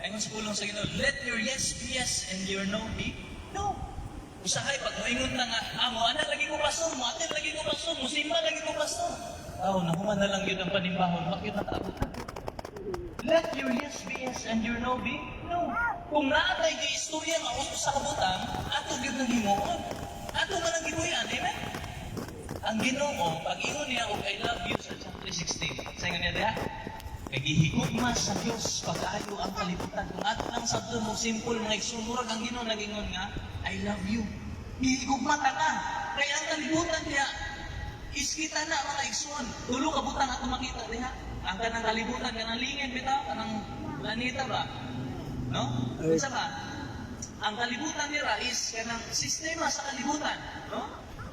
Ayon sa pulong sa Ginoo, let your yes be yes and your no be no. Usahay pag moingon ta nga, ah, mo ana lagi ko, pastor, mo attend lagi ko, pastor, mo simba lagi ko, pastor. Aw, nahuman na lang yun ang panimbahon, bakit nakaabot? Let your yes be yes and your no be no. Kung naa tay giistorya nga uso sa kabutang, ato gyud nang himuon. Ato man ang gibuhian, amen? Ang Ginoo, pag ingon niya og "I love you" sa John 3:16, sa ingon niya diha, kay gihigugma sa Dios pag-ayo ang kalibutan. Kung ato lang sabton mo simple, mga igsoon, murag ang Ginoo nagingon nga, "I love you." Gihigugma ta ka. Kay ang kalibutan diha is kita na, mga igsoon. Tulo ka butang ato makita diha. Ang kanang kalibutan, kanang lingin bitaw, kanang planeta ba? No? Ay. Unsa ba? Ang kalibutan nila is kanang sistema sa kalibutan, no?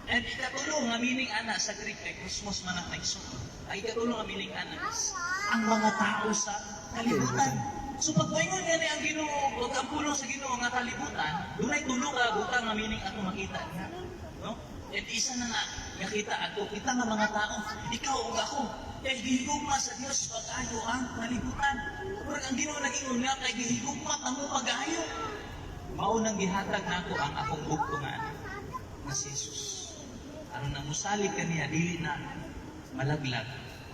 And ikatulo nga meaning ana sa Greek kay kosmos man ang igsoon. Ang ikatulo nga meaning ana is ang mga tao sa kalibutan. So pag moingon nga ni ang Ginoo ug ang pulong sa Ginoo nga kalibutan, dunay tulo ka butang nga meaning ato makita niya, no? And isa na nga nakita ato kita nga mga tao, ikaw ug ako, kay gihigugma sa Dios pag-ayo ang kalibutan. Murag ang Ginoo nagingon nga kay gihigugma kamo pag-ayo. Mao nang gihatag nako ang akong bugto nga anak nga si Jesus. Aron na musalig kaniya, dili na malaglag,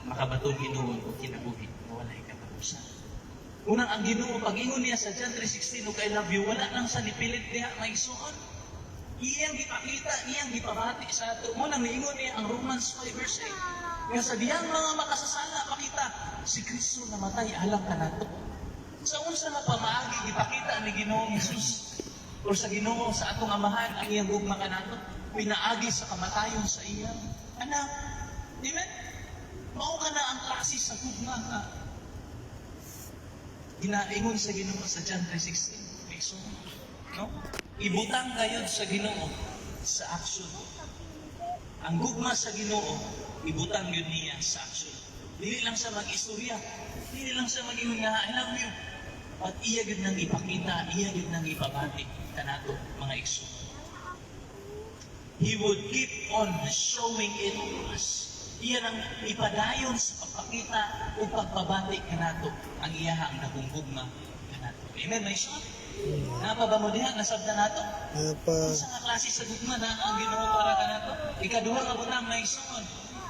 makabaton hinuon og kinabuhi nga walay katapusan. Unang ang Ginoo pag-ingon niya sa John 3:16 og "I love you," wala lang sa nipilit diha, mga igsoon. Iyang gipakita, iyang gipabati sa ato. Mao nang niingon niya ang Romans 5 verse 8. Nga sa dihang mga makasasala pakita, si Kristo namatay alang kanato. Sa unsa nga pamaagi gipakita ni Ginoong Hesus o sa Ginoo sa atong Amahan ang iyang gugma kanato? Pinaagi sa kamatayon sa iyang anak. Amen? Mao ka na ang klase sa gugma nga ginaingon sa Ginoo sa John 3:16. May so, no? Ibutang gayod sa Ginoo sa action. Ang gugma sa Ginoo, ibutang yun niya sa action. Dili lang sa mag-istorya, dili lang sa mag-ingon nga "I love you." At iya gyud nang ipakita, iya gyud nang ipabati kanato, mga igsoon. He would keep on showing it to us. Iya nang ipadayon sa pagpakita o pagpabati kanato ang iyahang dakong gugma kanato. Amen, may igsoon? Napa ba mo diha? Nasabtan nato? Apa. Unsa nga klase sa gugma na ang Ginoo para kanato? Ikaduha nga butang, may igsoon.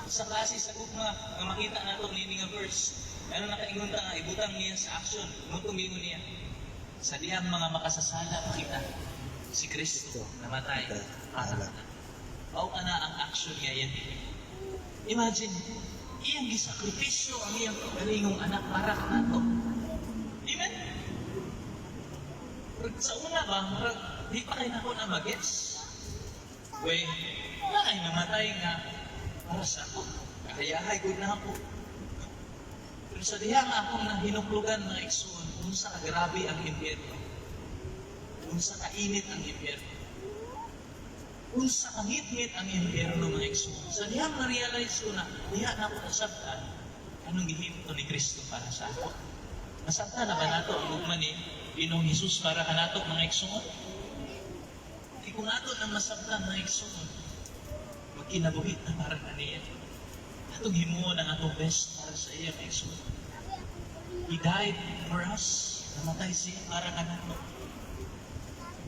Sa klase sa gugma nga makita nato niini nga verse. Ano nakaingon ta nga ibutang niya sa action? Mutong gingon niya. Sa dihang mga makasasala makita, si Kristo namatay para kanato. Mao kana ang action niya yan. Imagine, iyang gisakripisyo ang iyang kaugalingong anak para kanato. Amen? Murag sa una ba, murag di pa kay nako na magets. We, wala ay namatay nga para sa ako. Kakayahay gud na ako. Pero sa diha nga akong nahinuklugan, mga igsoon, unsa ka grabe ang impyerno. Unsa ka init ang impyerno. Unsa ka ngit-ngit ang impyerno, mga igsoon. Sa diha na-realize ko na, diha na ako nasabtan, anong gihimo ni Kristo para sa ako. Nasabtan na ba nato ang gugma ni Ginoong Hesus para kanato, mga igsoon? Di kung ato nang masabtan, mga igsoon, magkinabuhi na para kaniya. Atong himuon ang atong best para sa iya, mga igsoon. He died for us. Namatay siya para kanato.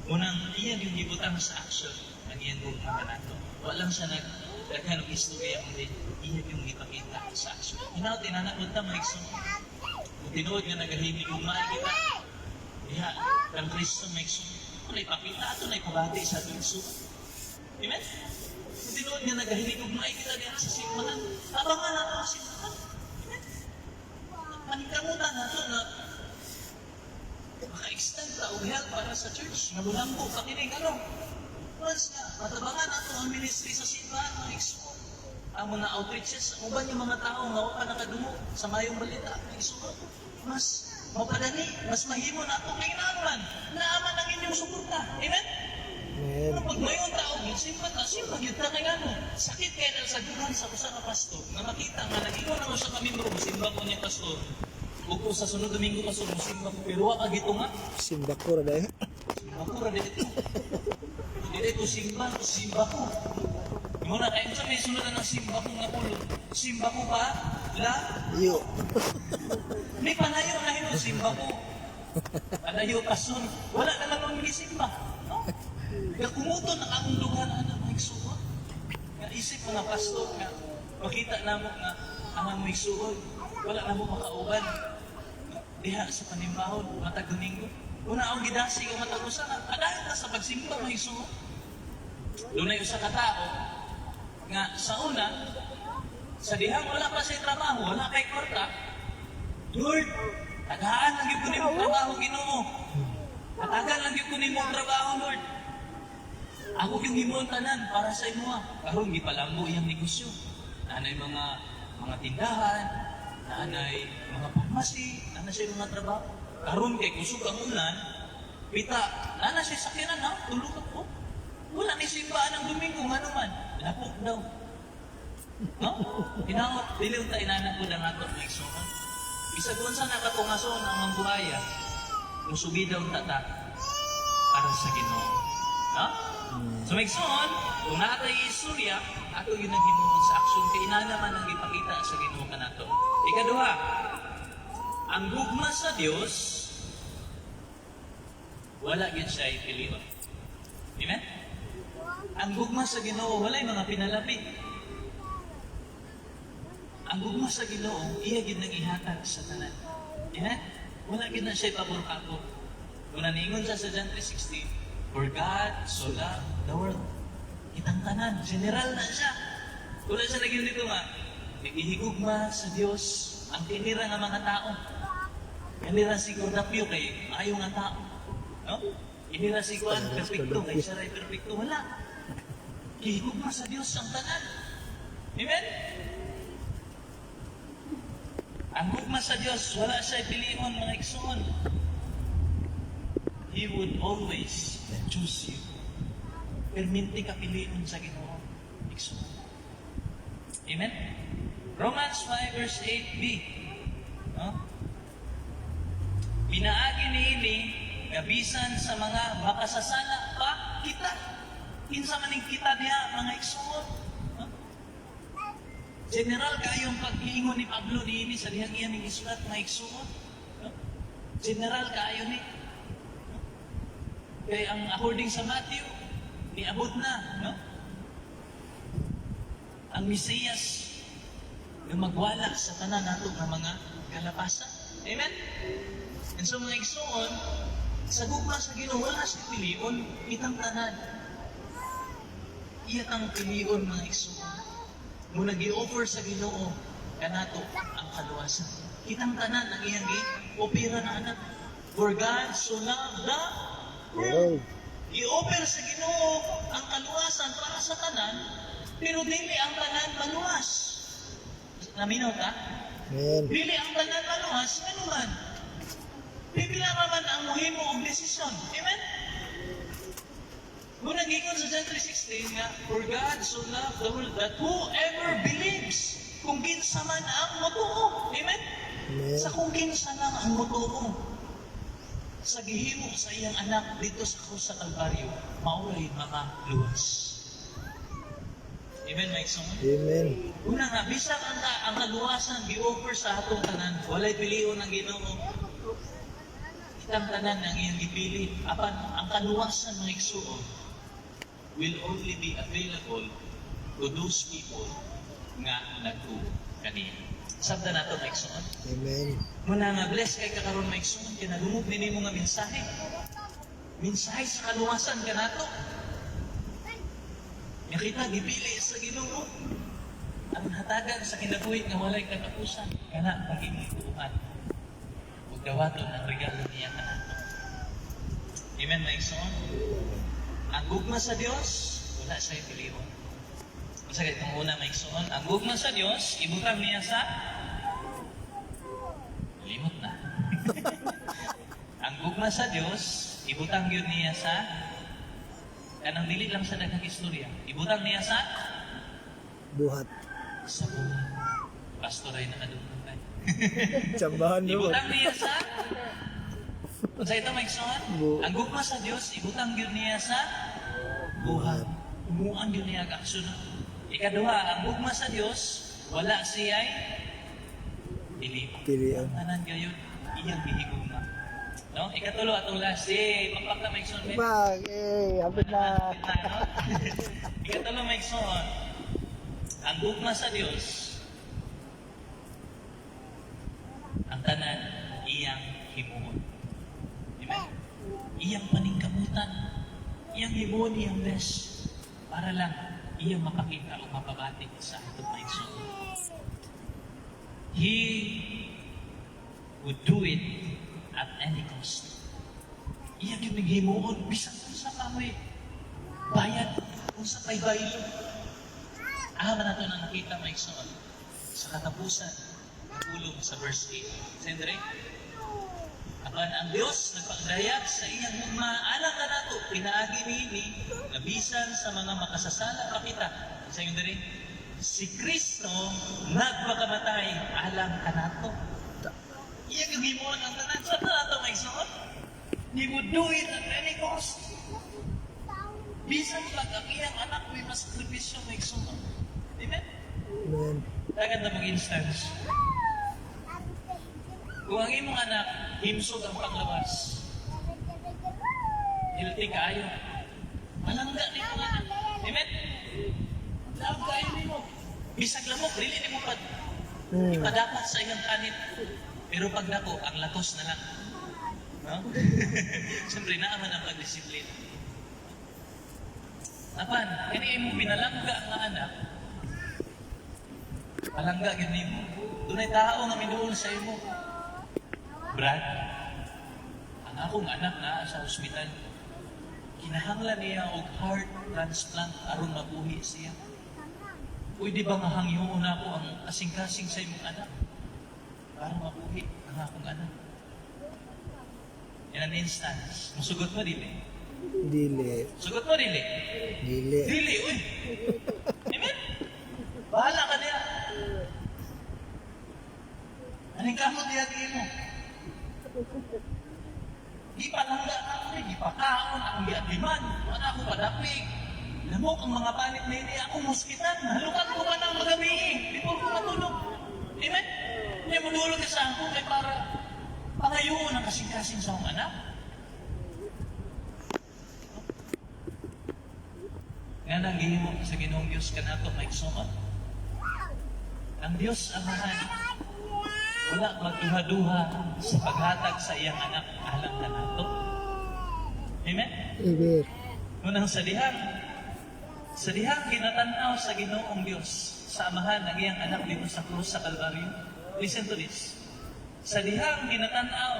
Unang iya yung gibutang sa action ang iyang gugma kanato. Walang siya nag daghan og istorya kundi iya yung gipakita sa action. Hinaw tinana ta, mga igsoon. Kung tinuod nga nagahinigugma kita diha kang Kristo, mga igsoon, ato na ipakita, ato na ipabati sa atong igsoon. Amen? Kung tinuod nga nagahinigugma kita diha sa simbahan, abangan nato ang simbahan. Amen? Paningkamutan nato na maka-extend ta og help para sa church nga mulambo pa kini ano. Once nga matabangan nato ang ministry sa simbahan, mga igsoon. Ang mga outreaches, ang uban yung mga tao nga wa pa nakadungog sa mayong balita, mga igsoon. Mas mapadali, mas mahimo nato kay naaman. Naaman ang inyong suporta. Amen? Amen. Pero pag mayon tao, simba ta, simba gyud ta kay ngano. Sakit kay na sa dughan sa usa ka pastor nga makita nga nag-ingon ang usa ka membro, simba ko niya, pastor. Ug ko sa sunod Domingo, pastor, simba ko pero wa ka gitunga. Simba ko ra dahil. Simba ko ra dito. Dili ko simba, simba ko. Mo na kayo sa may sunod na ng simba ko nga pulong. Simba ko pa, la, Yo. may palayo na hinuon simba ko. Palayo, pastor. Wala na lang gisimba. No? Gakumuton ang akong lugar ana, mga igsuon. Nga isip mga pastor nga makita namo nga ang among igsuon wala namo makauban diha sa panimbahon matag Domingo. Una akong gidasig ang matag usa nga padayon na sa pagsimba, mga igsuon. Dunay usa ka tawo nga sa una, sa dihang wala pa sa trabaho, wala pa'y kwarta, "Lord, tagaan lang gyud ko nimo trabaho, Ginoo. Hatagan lang gyud ko nimo trabaho, Lord. Ako yung himuon tanan para sa imo." Karon gipalambo iyang negosyo. Naanay mga tindahan, naanay mga pharmacy, naana siya mga trabaho. Karon kay kusog ang ulan, pita, naana siya sakyanan ha, tulo ka po. Wala ni simbaan ang Domingo, ngano man, lapok daw. No? Hinaot, dili unta inana ko ang ato mga igsoon. Bisag unsa na katungason ang mangbuhaya, musugid unta ta para sa Ginoo. No? So mga igsoon, kung naa tay istorya, ato yun ang himuon sa aksyon kay inana man ang gipakita sa Ginoo kanato. Ikaduha, ang gugma sa Dios wala gyud siya pilion. Amen? Ang gugma sa Ginoo walay mga pinalapit. Ang gugma sa Ginoo iya gyud nang ihatag sa tanan. Amen? Wala gyud na siya pabor-pabor. Kung naniingon siya sa John 3:16, "For God so loved the world." Kitang tanan, general na siya. Wala siya naging dito nga, nagihigugma sa Dios ang tinira nga mga tao. Kanira si Cordapio kay maayo nga tao. No? Inira si Juan, perfecto, kay siya ray perfecto. Wala. Gihigugma sa Dios ang tanan. Amen? Ang gugma sa Dios, wala siya pilion, mga igsoon. He would always choose you. Perminti ka pilion sa Ginoo, igsoon. Amen? Romans 5 verse 8b. No? Pinaagi niini nga bisan sa mga makasasala pa kita. Kinsa man ning kita diha, mga igsoon? No? General kayong pag-iingon ni Pablo niini sa dihang iya ning isulat, mga igsoon. No? General kaayo ni. No? Kay ang according sa Matthew, niabot na, no? Ang Mesiyas nga magwala sa tanan nato nga mga kalapasan. Amen? And so mga igsoon, sa gugma sa Ginoo wala siya pilion, kitang tanan. Iya tang pilion, mga igsoon. Mo nag-offer sa Ginoo kanato ang kaluwasan. Kitang tanan ang iyang gi-opera na anak. For God so loved the world. World. I-offer sa Ginoo ang kaluwasan para sa tanan, pero dili ang tanan maluwas. Naminaw ta? Amen. Dili ang tanan maluwas, ngano man? Pipila man ang muhimo og desisyon. Amen? Kung nagingon sa John 3:16 nga, "For God so loved the world that whoever believes," kung kinsa man ang motuo. Amen? Amen. Sa kung kinsa lang ang motuo sa gihimo sa iyang anak dito sa krus sa Kalbaryo, maoray makaluwas. Amen, mga igsoon? Amen. Una nga, bisag ang kaluwasan gi-offer sa atong tanan, walay pilion ang Ginoo. Kitang tanan ang iyang gipili. Apan ang kaluwasan, mga igsoon, will only be available to those people nga nagtuo kaniya. Sabta nato, mga igsoon. Amen. Muna nga bless kay kakaron, mga igsoon, kay nadungog ni nimo nga mensahe. Mensahe sa kaluwasan kanato. Nga kita gipili sa Ginoo ang hatagan sa kinabuhi nga walay katapusan kana pag imong tuuhan ug dawaton ang regalo niya kanato. Amen, mga igsoon. Ang gugma sa Dios wala siya pilion. Unsa kay itong una, mga igsoon? Ang gugma sa Dios ibutang niya sa limot na. Ang gugma sa Dios ibutang gyud niya sa kanang dili lang sa daghang istorya. Ibutang niya sa Buhat. Sa buhat. Pastor ay nakadungog ay. Tsambahan naman. Ibutang niya sa Unsa ito, mga igsoon? Ang gugma sa Dios ibutang gyud niya sa buhat. Umuan gyud niya ang aksyon. Ikaduha, ang gugma sa Dios wala siya'y pili. Pilian. Tanan gayon iyang gihigugma. No? Ikatulo atong last. Eh, pakpak na may igsoon. Men. Bag, eh, hapit na. Hapit na, no? Ikatulo, may igsoon. Ang gugma sa Dios, ang tanan iyang himuon. Amen? Iyang paningkamutan. Iyang himuon, iyang best. Para lang iyang mapakita o mapabati sa atong mga igsoon. He would do it at any cost. Iya gyud naghimuon bisan unsa pa mo'y bayad, unsa pa'y baylo. Ah, man nato na nakita, mga igsoon, sa katapusan ng pulong sa verse 8. Sendre? Apan ang Dios nagpagdayag sa iyang gugma alang kanato pinaagi niini nga bisan sa mga makasasala pa kita. Sa ingon diri, si Kristo nagpakamatay alang kanato. Iya gyud himuon ang tanan sa tanan, mga igsoon. He would do it at any cost. Bisan pag ang iyang anak may masakripisyo, mga igsoon. Amen? Amen. Dagan na mag-instance. Kung ang imong anak, himsog ang panglawas, healthy kaayo, malangga nimo anak. Amen? Love kaayo nimo. Bisag lamok, dili nimo pa ipadapat sa iyang panit. Pero pag nako, ang latos na lang. No? Siyempre, naaman ang pagdisiplina. Apan, kani imong pinalangga nga anak, palangga gyud nimo. Dunay tao nga miduol sa imo. "Brad, ang akong anak naa sa ospital. Kinahanglan niya og heart transplant aron mabuhi siya. Pwede ba nga hangyoon nako ang kasing-kasing sa imong anak para mabuhi ang akong anak?" In an instance, musugot mo, dili? Dili. Sugot mo, dili? Dili. Dili, uy. Amen? Bahala ka niya. Anong kamot niya mo? Di pa langga ako, eh. Di pa kaon, akong giatiman. Wala ako padapig. Lamok ang mga panit na ini, ako muskitan. Halukan ko man ang magabi. Before ko matulog. Amen? Hindi mo dulog ka sa ako kay para pangayoon ang kasing-kasing sa akong anak. Nga nang gihimo sa Ginoong Dios kanato, mga igsoon. Ang Dios Amahan wala magduha-duha sa paghatag sa iyang anak alang kanato. Amen? Amen. Unang sa dihang ginatanaw sa Ginoong Dios sa Amahan ang iyang anak dito sa krus sa Kalbaryo. Listen to this. Sa dihang ginatanaw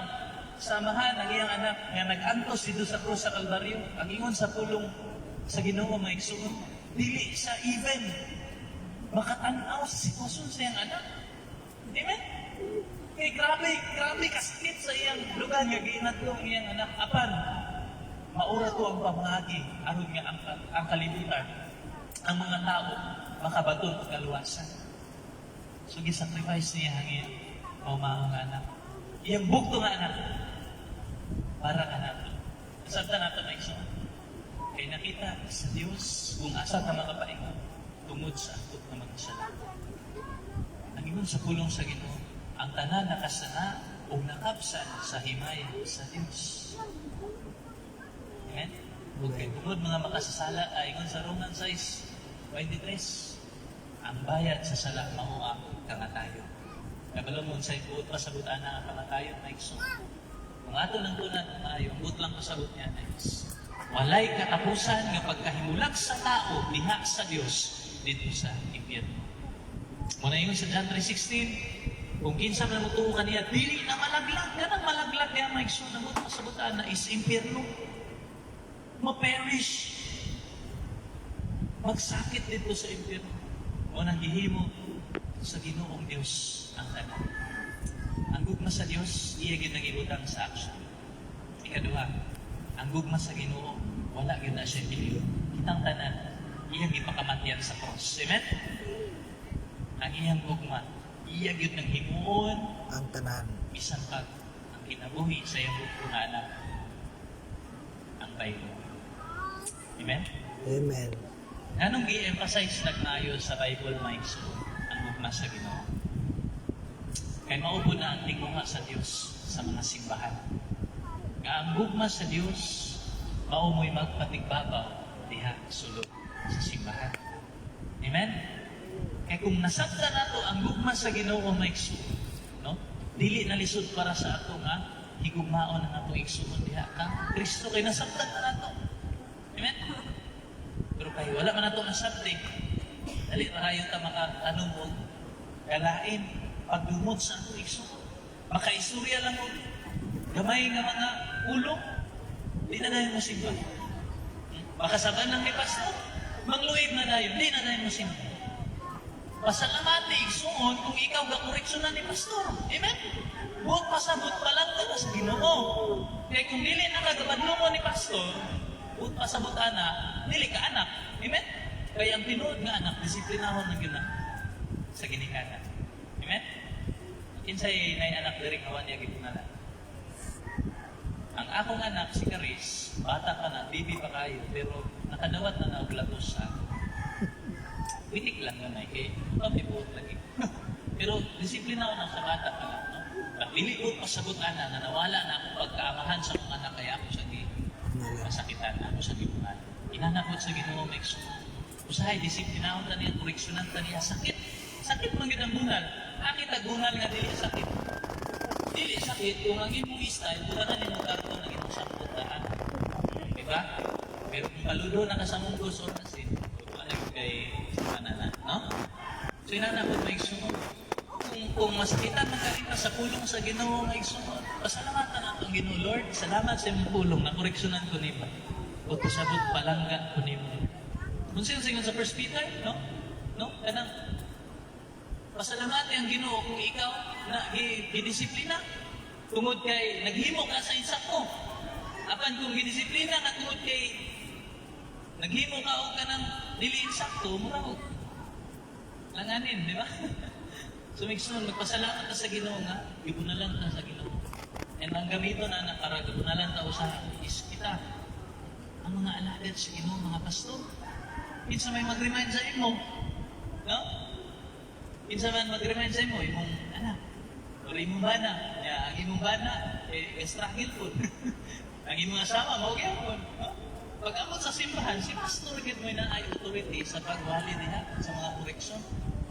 sa Amahan ang iyang anak nga nag-antos dito sa krus sa Kalbaryo, ang ingon sa pulong sa Ginoo, mga igsoon, dili sa even makatanaw sa sitwasyon sa iyang anak. Amen? Kay grabe, grabe kasakit sa iyang lugar nga giinadto ang iyang anak. Apan, maura to ang pamaagi aron nga ang kalibutan, ang mga tao makabaton og kaluwasan. So gisacrifice niya ang iyang kaumaong nga anak. Iyang bugto nga anak para kanato. Sabta nato, mga igsoon. Kay nakita sa Dios kung asa ta makapaingon tungod sa ato nga mga sala. Ang ingon sa pulong sa Ginoo, ang tanan nakasala ug nakapsan sa himay sa Dios. Amen? Ug kay tungod mga makasasala ay ingon sa Romans 6:23, ang bayad sa sala mao ang kamatayon. Kabalo mo unsay buot pasabot ana ang kamatayon, mga igsoon? Kung ato nang tunan maayo, ang buot lang pasabot niya na is walay katapusan nga pagkahimulag sa tao diha sa Dios dito sa impyerno. Muna ingon sa John 3:16, kung kinsa man motuo kaniya, dili na malaglag. Kanang malaglag niya, mga igsoon, ang buot pasabot ana is impyerno. Ma-perish. Magsakit dito sa impyerno. Mo nang gihimo sa Ginoong Dios ang tanan. Ang gugma sa Dios, iya gyud nagibutang sa action. Ikaduha, ang gugma sa Ginoo, wala gyud na siya piliyon. Kitang tanan, iyang gipakamatyan sa cross. Amen? Ang iyang gugma, iya gyud nang himuon Ang tanan. Bisan pag ang kinabuhi sa iyang bugto nga anak ang baylo. Amen? Amen. Anong gi-emphasize nagmaayo sa Bible, mga igsoon, ang gugma sa Ginoo? Kay mao na ang tinguha sa Dios sa mga simbahan. Nga ang gugma sa Dios mao mo'y magpatigbabaw diha sulod sa simbahan. Amen? Kay kung nasabtan nato ang gugma sa Ginoo, mga igsoon, no? Dili na lisod para sa ato nga higugmaon ang atong igsoon diha kang Kristo kay nasabtan na nato. Amen? Pero kay wala man nato nasabti, dali ra kayo ta maka ano mo kalain pagdumot sa atong igsoon. Makaistorya lang og gamay nga mga pulong, di na dayon mo simba. Makasaban lang ni pastor, mangluib na dayon, di na dayon mo simba. Pasalamati, igsuon, kung ikaw gakoreksyonan ni pastor. Amen? Buot pasabot palangga ka sa Ginoo. Kaya kung dili na kagabadlungon ni pastor, buot pasabot ana, dili ka anak. Amen? Kaya ang tinuod nga anak, disiplinahon ng gina sa ginikanan. Amen? Kinsay nay anak diri nga wa niya gipunalan? Ang akong anak, si Caris, bata pa na, baby pa kayo, pero nakadawat na na og latos sa ako. Witik lang gamay, kay papibuot lagi. Pero disiplina ko na sa bata pa lang. No? Pag dili ko pasabot ana, nga nawala na akong pagkaamahan sa mga anak, kaya ako sa gi masakitan, ako sa gibuhan. Inanakot sa Ginoo, make sure. Usahay, disiplinahon ta niya, koreksyonan ta niya, sakit. Sakit man gid ang bunal. Akit ang bunal nga dili sakit. Dili sakit kung ang imong style, butangan nimo karton ang imong sakot daan. Diba? Pero kung paludo na ka sa munggos or asin, wala kay manana, no? So inanakot, mga igsoon. Kung masakitan man ka sa pulong sa Ginoo, mga igsoon, pasalamatan nato ang Ginoo. Lord, salamat sa imong pulong, nakoreksyonan ko nimo. O pasabot palangga ko nimo. Kung sino sa First Peter, no? No? Kanang pasalamati ang Ginoo kung ikaw na gidisiplina tungod kay naghimo ka sa insakto. Apan kung gidisiplina ka tungod kay naghimo ka og kanang dili insakto, mura og langanin, di ba? So igsoon, magpasalamat ka sa Ginoo nga gibunalan ka sa Ginoo. And ang gamiton na na para gibunalan ta usa is kita ang mga alagad sa Ginoo, mga pastor. Kinsa may mag-remind sa imo? No? Kinsa man mag-remind sa imo, imong anak or imong bana. Ya, ang imong bana eh, struggle po. Ang imong asawa mao gyapon, no? Pag amot sa simbahan, si pastor gid mo na ay authority sa pagwali diha sa mga koreksyon.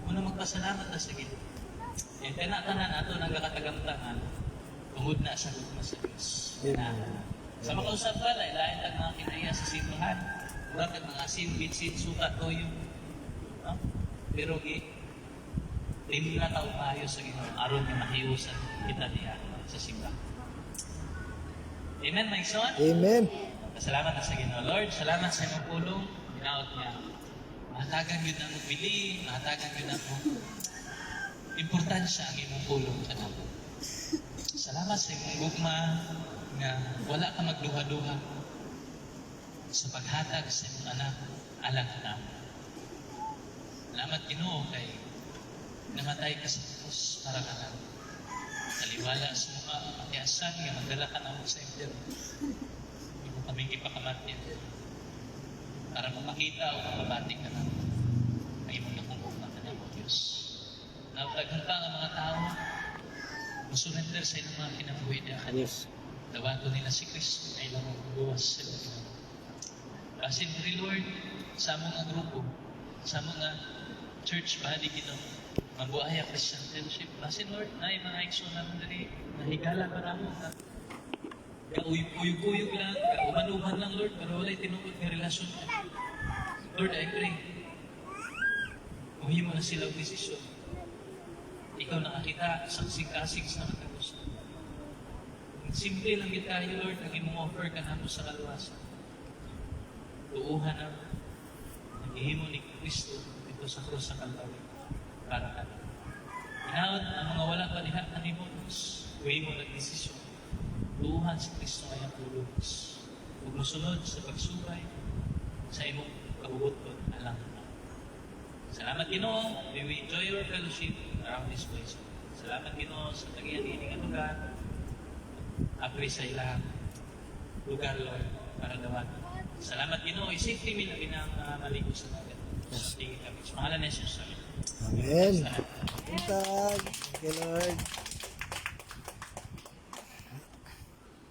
Muna magpasalamat ta sa Ginoo. Yan kana tanan ato nagakatagamtangan tungod na sa gugma sa Dios. Amen. Sa makausap ba, lain tag mga kinaya sa simbahan. Mura tag mga asin, bitsin, suka, toyo. No? Pero gi timpla ta og maayo sa Ginoo aron nga mahiusan kita diha sa simbahan. Amen, my son. Amen. Salamat na sa Ginoo. Lord, salamat sa imong pulong. Hinaot nga mahatagan gyud namo bili, mahatagan gyud namo importansya ang imong pulong kanamo. Salamat sa imong gugma nga wala ka magduha-duha sa paghatag sa imong anak alang kanamo. Salamat, Ginoo, kay namatay ka sa krus para kanamo. Taliwala sa mga katiasan nga magdala ka namo sa impyerno. Imo kaming ipakamatyan para mamakita o mapabati ka namo ang imong dakong gugma kanamo, Diyos. Daghan pa ang mga tao musurrender sa ilang mga kinabuhi niya kanimo. Dawaton nila si Kristo na ilang gawas sa ilang. Basin diri, Lord, sa mga grupo, sa mga church body, Ginoo, Mabuaya Christian Fellowship. Basin, Lord, na mga igsoon naman diri, nahigala pa namo na kauyog-uyog lang, kauban-uban lang, Lord, pero walay tinuod nga relasyon. Lord, I pray, muhimo na sila og desisyon. Ikaw nakakita, saksi kasig sa katagusan. Simple lang gid tayo, Lord, ang imong offer ka namo sa kaluwasan. Tuuhan na naghihimo ni Kristo dito sa krus sa Calvary para kanimo. Hinaot ang mga wala pa diha kanimo, Diyos, mo nagdesisyon. Tuuhan si Kristo ay ang pulong. Ug mosunod sa pagsubay sa imong kabubuton alang na. Salamat, Ginoo. May we enjoy your fellowship around this place. Salamat, Ginoo, sa tagiyan ini nga lugar. Apre sa ilang lugar, Lord, para dawaton. Salamat, Ginoo. I-safety mi labi na ang mga maligo sa dagat. Sa tingin kami. Sa pangalan ni Jesus. Amen. Amen. Salamat. Buntag. Thank you, Lord.